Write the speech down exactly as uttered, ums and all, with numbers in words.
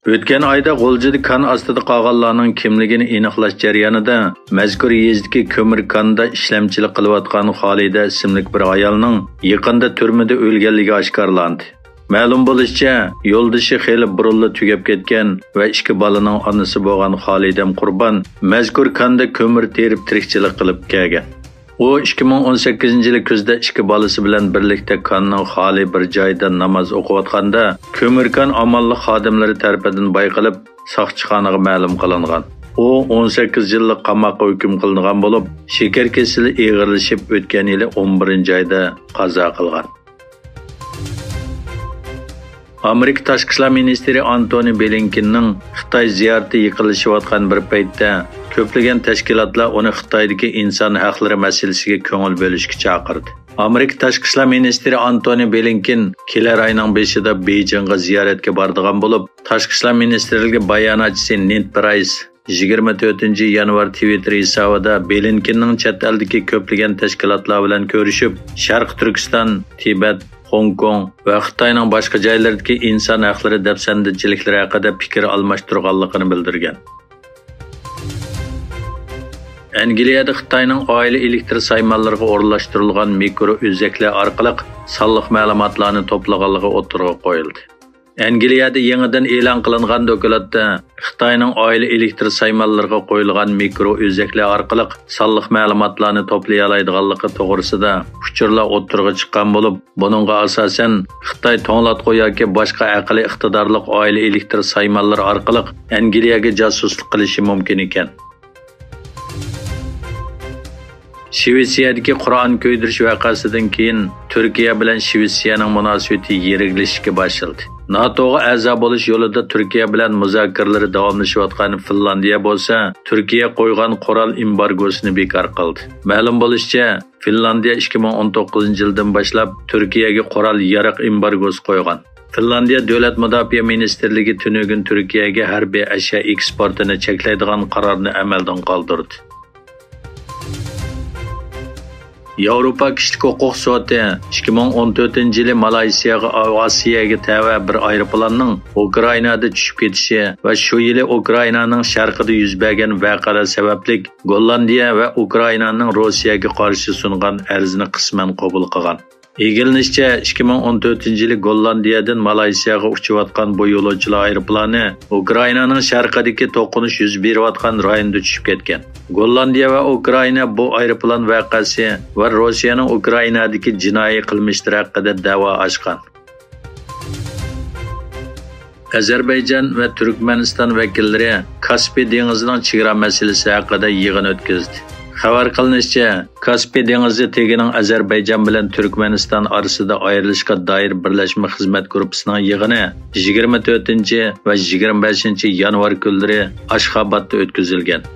ئۆتكەن ئايدا غۇلجىدا كان ئاستىدا قالغانلارنىڭ كىملىكىنى ئېنىقلاش جەريانىدا مەزكۇر يېزىدىكى كۆمۈر كاندا ئىشلەمچىلىك قىلىۋاتقان خالىدە ئىسىملىك بىر ئايالنىڭ يېقىندا تۈرمىدە ئۆلگەنلىكى ئاشكارىلاندى. مەلۇم بولۇشىچە، يولدىشى خېلى بۇرۇنلا تۈگەپ كەتكەن ۋە ئىككى بالىنىڭ ئانىسى بولغان خالىدەم قۇربان مەزكۇر كاندا كۆمۈر تېرىپ تىرىكچىلىك قىلىپ كەلگەن. ئۇ ئىككى مىڭ ئون سەككىزىنچى يىلى كۈزدە ئىككى بالىسى بىلەن بىرلىكتە كاننىڭ خالىي بىر جايىدا ناماز ئوقۇۋاتقاندا، كۆمۈركان ئامانلىق خادىملىرى تەرىپىدىن بايقىلىپ، ساقچىخانىغا مەلۇم قىلىنغان. ئۇ ئون سەككىز يىللىق قاماققا ھۆكۈم قىلىنغان بولۇپ، شېكەر كېسىلى ئېغىرلىشىپ، ئۆتكەن يىلى ئون بىرىنچى ئايدا قازا قىلغان. ئامېرىكا تاشقى ئىشلار مىنىستىرى ئانتونى بلىنكېننىڭ خىتاي زىيارىتى يېقىنلىشىۋاتقان بىر پەيتتە، كۆپلىگەن تەشكىلاتلار ئۇنى خىتايدىكى ئىنسان ھەقلىرى مەسىلىسىگە كۆڭۈل بۆلۈشكە چاقىردى. ئامېرىكا تاشقى ئىشلار مىنىستىرى ئانتونى بلىنكېن كېلەر ئاينىڭ بېشىدا بېيجىڭغا زىيارەتكە بارىدىغان بولۇپ، تاشقى ئىشلار مىنىستىرلىكى باياناتچىسى نېد پرايس يىگىرمە تۆتىنچى يانۋار تىۋىتتېر ھېسابىدا بلىنكېننىڭ چەت ئەلدىكى كۆپلىگەن تەشكىلاتلار بىلەن كۆرۈشۈپ، شەرقىي تۈركىستان، تىبەت، خوڭكوڭ ۋە خىتاينىڭ باشقا جايلىرىدىكى ئىنسان ھەقلىرى دەپسەندىچىلىكلىرى ھەققىدە پىكىر ئالماشتۇرغانلىقىنى بىلدۈرگەن. ئەنگلىيەدە خىتاينىڭ ئائىلە ئېلېكتر سايمانلىرىغا ئورۇنلاشتۇرۇلغان مىكرو ئۆزەكلەر ئارقىلىق سانلىق مەلۇماتلارنى توپلىغانلىقى ئوتتۇرىغا قويۇلدى. ئەنگلىيەدە يېڭىدىن ئېلان قىلىنغان دوكلاتتا خىتاينىڭ ئائىلە ئېلېكتر سايمانلىرىغا قويۇلغان مىكرو ئۆزەكلەر ئارقىلىق سانلىق مەلۇماتلارنى توپلىيالايدىغانلىقى توغرىسىدا ئۇچۇرلار ئوتتۇرىغا چىققان بولۇپ، بۇنىڭغا ئاساسەن، خىتاي توڭلاتقۇ ياكى باشقا ئەقلىي ئىقتىدارلىق ئائىلە ئېلېكتر سايمانلىرى ئارقىلىق ئەنگلىيەگە جاسۇسلۇق قىلىشى مۇمكىن ئىكەن. شىۋېتسىيەدىكى قورئان كۆيدۈرۈش ۋەقەسىدىن كېيىن تۈركىيە بىلەن شىۋېتسىيەنىڭ مۇناسىۋىتى يىرىكلىشىشكە باشلىدى. ناتوغا ئەزا بولۇش يولىدا تۈركىيە بىلەن مۇزاكىرىلىرى داۋاملىشىۋاتقان فىنلاندىيە بولسا تۈركىيە قويغان قورال ئېمبارگوسىنى بىكار قىلدى. مەلۇم بولۇشىچە، فىنلاندىيە ئىككى مىڭ ئون توققۇزىنچى يىلدىن باشلاپ تۈركىيەگە قورال ياراغ ئېمبارگوسى قويغان. فىنلاندىيە دۆلەت مۇداپىئە مىنىستىرلىكى تۈنۈگۈن تۈركىيەگە ھەربىي ئەشيا ئېكسپورتىنى چەكلەيدىغان قارارنى ئەمەلدىن قالدۇردى. ياۋروپا كىشىلىك ھوقۇق سوتى ئىككى مىڭ ئون تۆتىنچى يىلى مالايسىياغا ئاۋىئاتسىيەگە تەۋە بىر ئايروپىلاننىڭ ئۇكرائىنادا چۈشۈپ كېتىشى ۋە شۇ يىلى ئۇكرائىنانىڭ شەرقىدە يۈز بەرگەن ۋەقەلەر سەۋەبلىك گوللاندىيە ۋە ئۇكرائىنانىڭ روسىيەگە قارشى سۇنغان ئەرزىنى قىسمەن قوبۇل قىلغان. ئىگىلىنىشىچە، ئىككى مىڭ ئون تۆتىنچى يىلى گوللاندىيەدىن مالايسىياغا ئۇچۇۋاتقان بۇ يولۇچىلار ئايروپىلانى ئۇكرائىنانىڭ شەرقىدىكى توقۇنۇش يۈز بېرىۋاتقان رايوندا چۈشۈپ كەتكەن. گوللاندىيە ۋە ئۇكرائىنا بۇ ئايروپىلان ۋەقەسى ۋە روسىيەنىڭ ئۇكرائىنادىكى جىنايى قىلمىشلىرى ھەققىدە دەۋا ئاچقان. ئەزەربەيجان ۋە تۈركمەنىستان ۋەكىللىرى كاسپىي دېڭىزىنىڭ چېگرا مەسىلىسى ھەققىدە يىغىن ئۆتكۈزدى. خەۋەر قىلىنىشىچە، كاسپىي دېڭىزى تېگىنىڭ ئەزەربەيجان بىلەن تۈركمەنىستان ئارىسىدا ئايرىلىشقا دائىر بىرلەشمە خىزمەت گۇرۇپپىسىنىڭ يىغىنى يىگىرمە تۆتىنچى ۋە يىگىرمە بەشىنچى يانۋار كۈنلىرى ئاشخابادتا ئۆتكۈزۈلگەن.